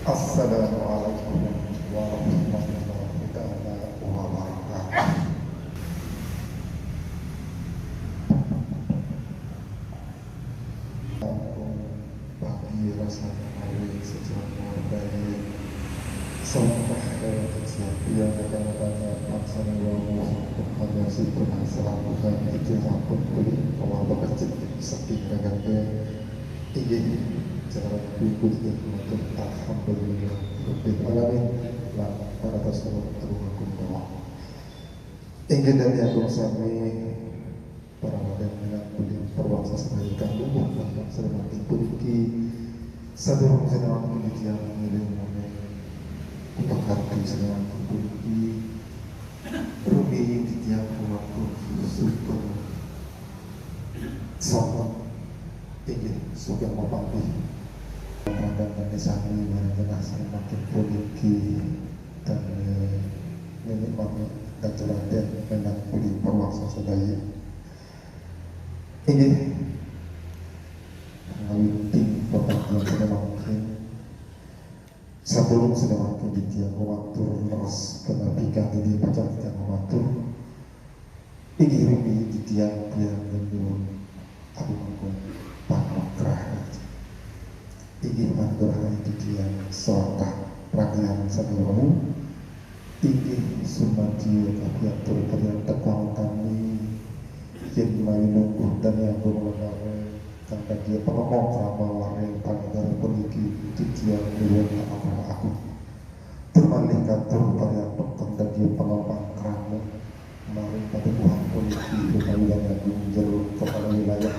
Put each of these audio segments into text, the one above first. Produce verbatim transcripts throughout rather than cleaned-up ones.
Assalamualaikum warahmatullahi taala wabarakatuh. Ampun pagi rasanya hari sejahtera baik. Salam bahagia kecil dia kata-katanya bangsa Nawawi untuk variasi pun salam bukan kecil ampun kulit kalau berkecil sepi ragam dia. Inggih, jalan berikut yang matur alhamdulillah rabbil alamin. Lan para tasawuf terungkung doa. Inggih dan agung sami para wadah minat budi perwaksa sedaya kang lungguh bahkan sedaya puniki sadurung sedaya puniki yang ngiring mune upakarti sedaya puniki rumiyin titiang kumatur syukur. Sampun inggih sugeng mapanggih. Radan dane sami marang tengah sami makin puniki dane nenek mami datu raden menang puri purwaksa sedaya. Inggih ngawiting pepanggihan sedaya mangkin. Sadurung sedaya mangkin titiang kumatur leres kena pikah dini pacang titiang kumatur. Inggih rumiyin titiang priangen nyuwun agung-agung panugraha. Inggih panugraha titiang sawatah pragian sadewa. Inggih sumadya kapiatur kaliyan tepang kami yen mayu lungguh dan agung menara kang kadya pengemong rama waring panegara puniki titiang nyuwun agung-agung. Tur malih katur pariantuk kang dadi pangempang krama maring padukuhan puniki utawi Wanagung jero kepala wilayah.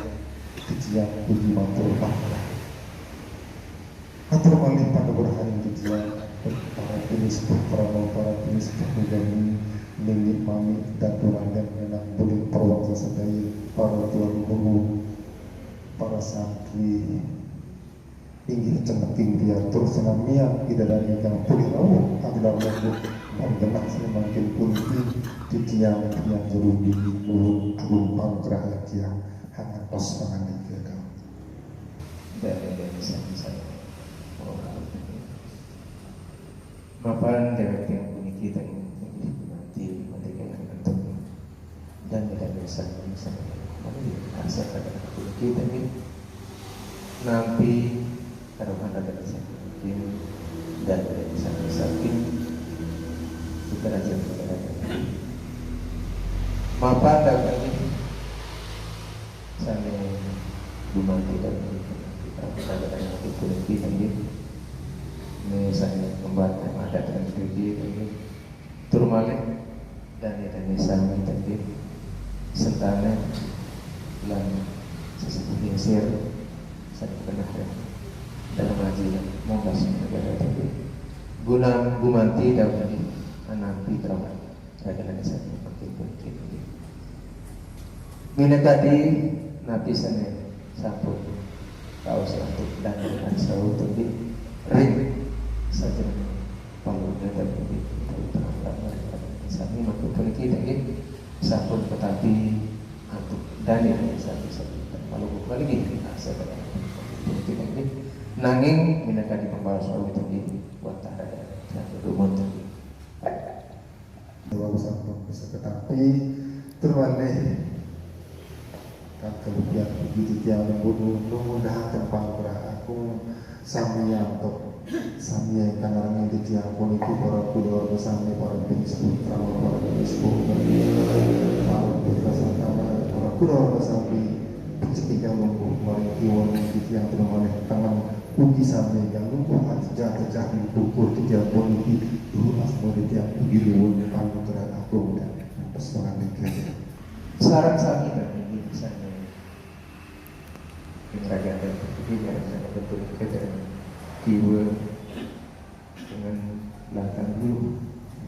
Titiang puji matur panuwun. Atur malih panugrahaning titiang para pinisepuh krama, para pinisepuh migami, nini mami datu raden menang bulih perwaksa sedaya, para tuan guru, para santri, inggih cemeking piatur senamian Ida Dané ingkang pulih rawuh agedar lembut lan genah sri mangkin puniki titiang tiang jero dini ulun agung panggraha tiang hangantos pangandika kami. Dan dan sami-sami. Mapan dewek tiang puniki tadi nanti mati mati kena ngantuk. Dan kita biasa bisa kembali asa pada puniki tadi nampi karuhan ada bisa mungkin dan ada bisa saking kita aja kita mapan dewek tadi sane gumanti dan kita kita ada yang puniki tadi. Ini sane membuat adat dan puniki tadi. Tur malih dane-dane sami tembih sentane lan sesepuh lingsir saking tengah dan ngaji lan mongkas negara tembih. Gunan gumanti dawuh anampi kramat raga sami makin penting. Minangka napi sane sampun kaos lantuk dan sawu tembih ring sajeneng Pangurda dan Budi utawi penampilan mereka sami mangke puniki inggih sampun ketampi antuk dane sami-sami malungguh malih nggih. Nah, saya katakan puniki inggih nanging minangka pembawa sawi inggih wantah ada satu dumun inggih. Wau sampun bisa ketampi tur malih Kang kemudian puji titiang lembut nunggu dahat tempang berah aku sami antuk sami ingkang nami titiang puniki para kulawarga sami para pinis putra para pinis putra para putra santana para kulawarga sami puji titiang lembut maring kiwon titiang termalih tengen puji sami ingkang lungguh atejah-tejah ing pukur titiang puniki guru asma titiang puji nuwun panuturan aku dan pesengan titiang. Sareng sami dan inggih sami. Ing raga dan iki ya sami betul kita. Dua dengan belakang dulu.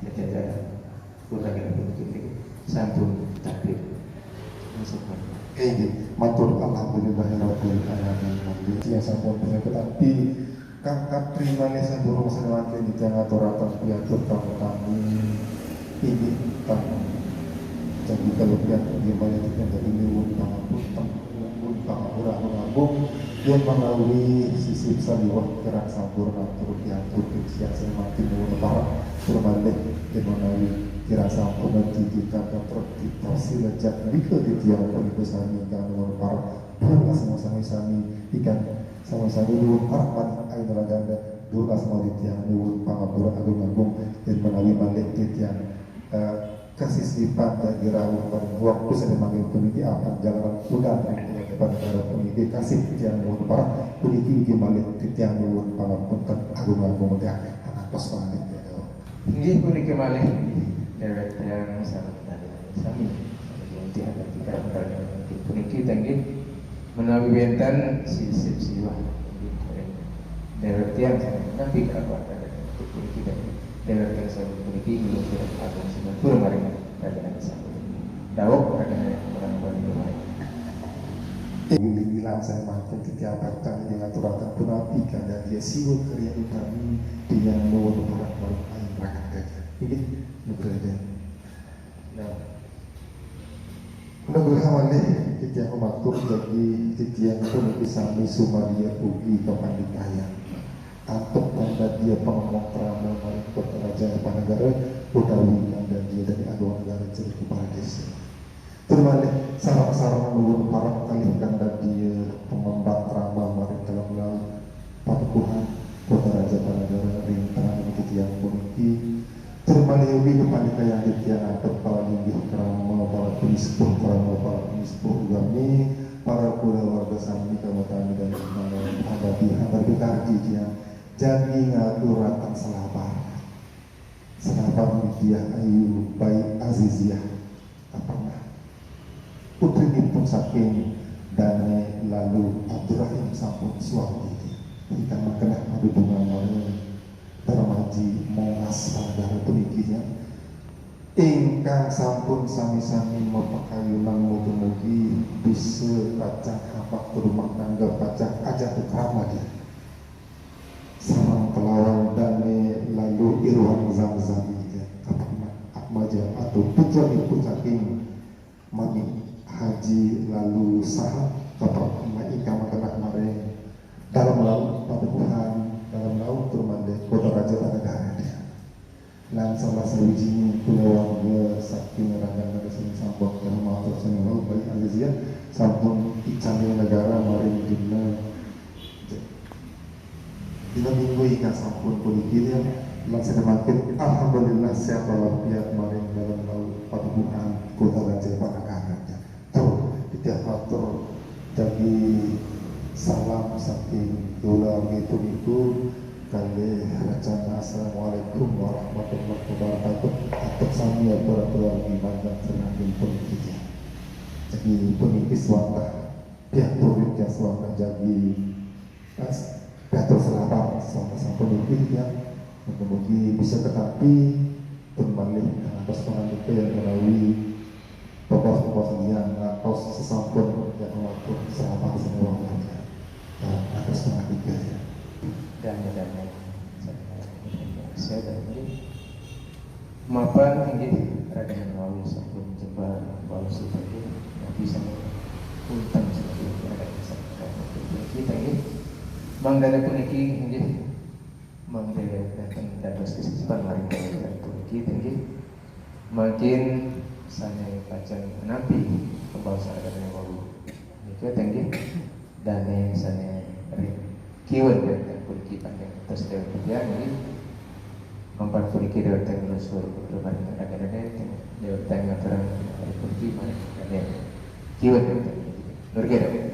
Jajaran. Kurang lebih begitu. Sampun takbir. Masuk. Inggih, matur alhamdulillahirabbil alamin. Mangke ya sampun punika, tapi kang katrimane sampun rumasa mangke niki ngaturaken piatur kang utami inggih kang jadi kalebihan inggih menika dari nuwun pangapunten, nuwun pangapura agung-agung yen menawi sisip saliwat kirang sampun atur piatur kejian saya mangke nuwun parek permalih yen menawi kirang sampun dadi kata tertib silejak nika titiang punika sami ingkang nuwun parek. Durung asma sami-sami ingkang sami-sami nuwun parek malih ayu raganda. Durung asma titiang nuwun pangapura agung-agung yen menawi malih titiang, eh, kasisipan dagi rawuh paring waktu sane mangke puniki apan jalaran udan ring depan negara puniki kasih titiang nuwun parek puniki ugi malih titiang nuwun pangapunten agung-agung titiang ngantos malih. Inggih puniki malih dewek tiyang sareng sami. Sampun dihadapkan puniki inggih menawi wenten sisip siwah dewek tiyang sami nampi kerabat puniki dewek tiyang sami puniki nginggih agung sinampura maring rakyat sampun dawuh rakyat orang bali kemarin. Wilang saya mangke titiang pacang ing aturaken punapi kang dadi siwa karya utami tiyang nuwun parek marang ayu rakyat. Inggih, nugraha. Nah, nugraha malih titiang matur jagi titiang puniki sami sumadya ugi kapanditayan. Antuk kang dadi pangemong krama maring Kota Raja Panagara utawi kang dadi dari agung negara cerita paradis. Tur malih sareng-sareng nuwun parek kalih kang dadi pengemban krama maring dalam laut padukuhan Kota Raja Panagara ring tengah titiang puniki. Tur malih ugi kepanika yang titiang antuk para linggih krama, para penispuh krama, para penispuh ugami, para kulawarga sami kang utami dan hadapi hadapi kardi tiang jagi ngaturaken selamat. Selamat Widya Ayu Bayi Azizia. Apa nah? Putrinipun saking Dane lalu Abdurrahim sampun suami ingkang makenah madhudhungan marang Darmaji Monas Panagara puniki ya. Ingkang sampun sami-sami mapakayunan mugi-mugi bisa pacang hapak rumah tangga pacang aja tukram lagi. Sareng kelawan Dane lalu Irwan Zamzami ya. Apa atmaja atau putranipun saking Mami Haji lalu saha kapertama ingkang makenah maring dalam laut padukuhan dalam laut tur malih Kota Raja Panagara. Lan salah sawijining kulawarga saking Ragan Naga sing sampun kena matur sing laut baik Azizia sampun icamil negara maring dina dina minggu ingkang sampun puniki ya. Lan sing makin alhamdulillah sehat walafiat maring dalam laut padukuhan Kota Raja Panagara. Tur titiang matur jagi salam saking kula nggih puniku kalih rencana assalamualaikum warahmatullahi wabarakatuh. Atur sami ya para keluarga mantan senangin puniki ya. Jadi puniki suaka pihak turut ya suaka jagi Mas, piatur selamat sampun-sampun inggih ya. Mugi-mugi bisa ketampi pun malih ngantos pangandika yang menawi pepos-pepos yang ngantos sesampun yang waktu selamat semua ya. Ngantos pangandika ya. Dan dan saya dan ini Mapan inggih ragan wau sampun jembar wau sampun nabi sampun punten sampun ragan sampun kita inggih. Mangdane puniki inggih mangdane dateng dados kesisipan maring kita inggih. Makin sane pacen nampi pembasa ragan wau. Nika inggih dane sane ring kiwen wenten puniki panjang atas dewek titiang inggih. Mapan puniki dewek titiang nunas suwun putra maring raganane dewek titiang ngaturang puniki maring raganane kiwen wenten puniki. Nurge dewek.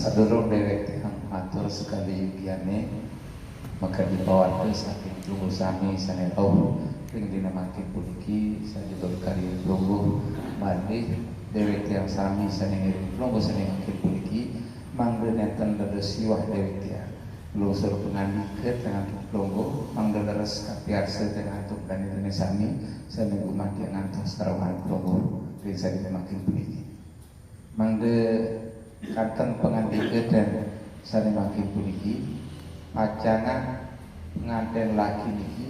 Sadurung dewek titiang matur sekali yugiane Maka dipawarta saking tunggu sami sane rauh ring dina mangkin puniki, sajebar karya plungguh malih dewek tiang sami sane ngiring plungguh sane mangkin puniki, mangda nenten dados siwah dewek tiang. Lungsur pangandika teng antuk Plungguh, mangda leres kapiarsa teng antuk dané-dané sami, sané gumanti ngantos karawuhan Plungguh ring sadina mangkin puniki. Mangda kanten pangandika teng sané mangkin puniki, pacangan pangantén laki niki,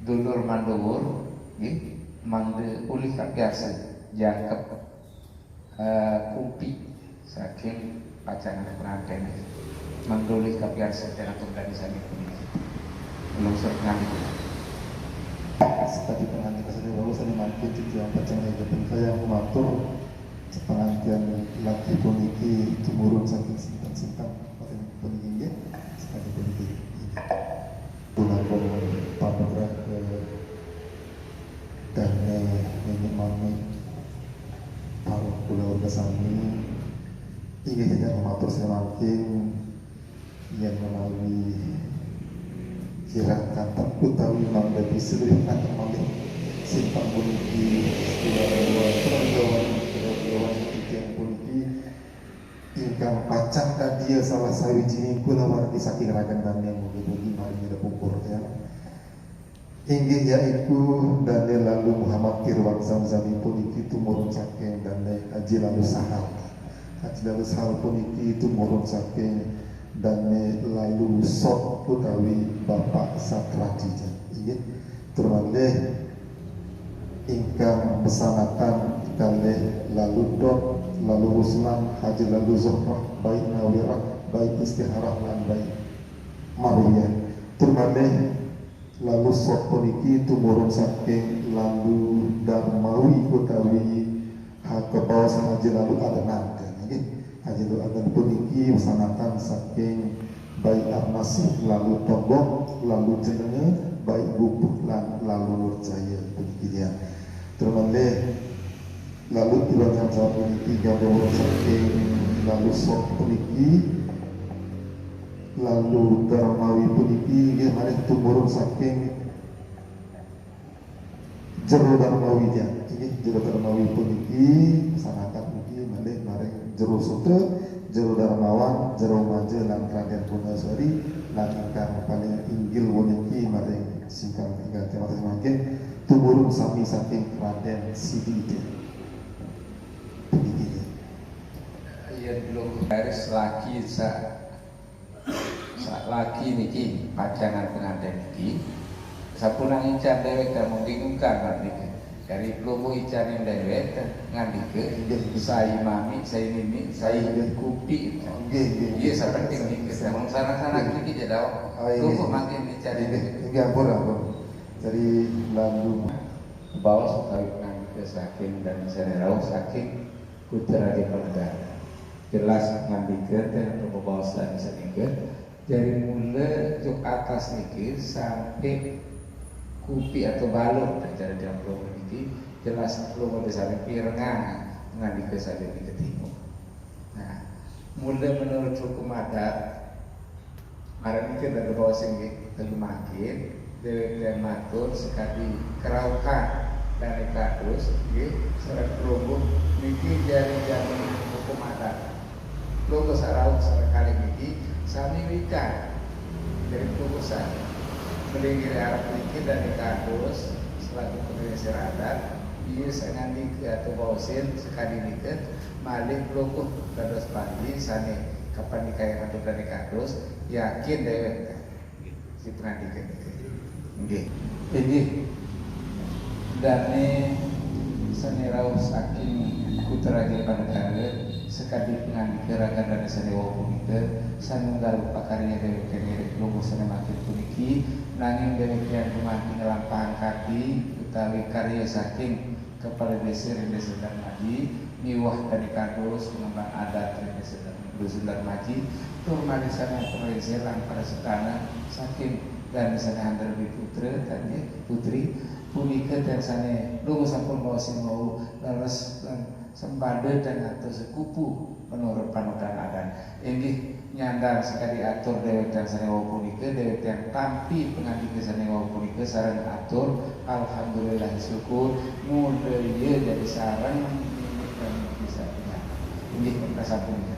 dulur manduwur, nggih, mangda ulih kapiarsa jangkep eh, kumpi saking pacangan pangantén. Mangda ulih kapiarsa teng antuk dané sami puniki. Lungsur pangandika. Sakadi pangandika sané wau sané mangkin titiang pacang ida punika yang matur pangantian laki puniki tumurun saking sinten-sinten puniki nggih. Sakadi puniki. Kula pun panugraha ke dané nini mami para kula warga sami, inggih titiang matur sané mangkin yén menawi kirang kantep utawi mangda bisa lebih kantep malih simpang puniki kula pergawan pergawan titiang puniki ingkang pacang dadia salah sawijining kulawargi saking ragan dané mugi-mugi maring ida pupur ya. Inggih yaiku Dané Lalu Muhammad Irwan Zamzami puniki tumurun saking Dané Haji Lalu Sahal. Haji Lalu Sahal puniki tumurun saking Dané Lalu Sot utawi Bapak Satraji. Inggih. Tur malih ingkang pesanatan kalih Lalu Dot, Lalu Ruslan, Haji Lalu Zohrah, baik Nawirah, baik Istiharah lan baik Marwiyah. Tur malih Lalu Sot puniki tumurun saking Lalu Darmawi utawi ha-, kabaos Haji Lalu Adnan. Nggih, Haji Lalu Adnan puniki pesanatan saking Baik Arnasih, Lalu Tonggong, Lalu Jenenga, Baik Bubuh lan Lalu Nurjaya puniki ya. Tur malih Lalu Iwan Samsat puniki gambaran saking Lalu Sot puniki, Lalu Darmawi puniki inggih malih tumurun saking Jero Darmawi ya. Inggih Jero Darmawi puniki sanatan ugi malih maring Jero Sutra, Jero Darmawan, Jero Maja lan Radén Gunasari lan ingkang paling inggil puniki maring singkang ingkang terima kasih mangkin tumurun sami saking Radén Sidi Ida. Puniki. Yén belum garis laki sa, sa laki niki pacangan pangantén niki sampun ngican déwék kamu bingung kan niki. Dari pelungguh icanin déwék ngandika sai mami, sai nini, sai kupi. Nggih, nggih. Iya sapenting niki. Namun sanak-sanak niki jadau. Oh, iya. Pelungguh makin icanin. Nggih, ampun, ampun. Jadi lalu baos utawi pangandika saking dan sané rauh saking Putra Dipanegara. Jelas ngandika teh bebaos dan sanika. Dari mula juk atas niki sampai kupi atau balok dari tiang pelungguh niki jelas pelungguh sampai pirengan ngandika sampai niki timu. Nah, mula menurut hukum adat Marang niki dados baos inggih, telu mangkin, déwék teh matur sakadi keraukan dané kados, nggih, sareng pelungguh niki jani-jani hukum adat. Pelungguh sarauh sareng kalih niki sami wikan. Dari pelungguh sami. Melinggih arep niki dané kados, selaku penggeser adat, iya sangandika atau baosin sakadi nika, malih pelungguh dados panji sané kapan dikaya matur dané kados, yakin déwék si pangandika nika. Nggih. Inggih. Dané sané rauh saking Putra Dipanegara, sakadi pangandika raga dané sané wau punika, sanunggal pakarya déwék ngiring pelungguh sané mangkin puniki, nanging déwék tiang gumanti nglampahang kadi utawi karya saking Kepala Désa ring Désa Darmaji, miwah dané kados pengemban adat ring Désa Dar-, Dusun Darmaji, tur malih sané pangringsir lan parasutana saking dané sané antar putra, kanggih putri, punika tiang sané lugu sampun baosin wau leres lan sembada tiang atur sekupu menurut panutan adat. Inggih nyandar sakadi atur déwék tiang sané wau punika, déwék tiang tampi pangandika sané wau punika sareng atur alhamdulillah syukur mula iya dadi sareng mimit lan bisa. Inggih sapunika.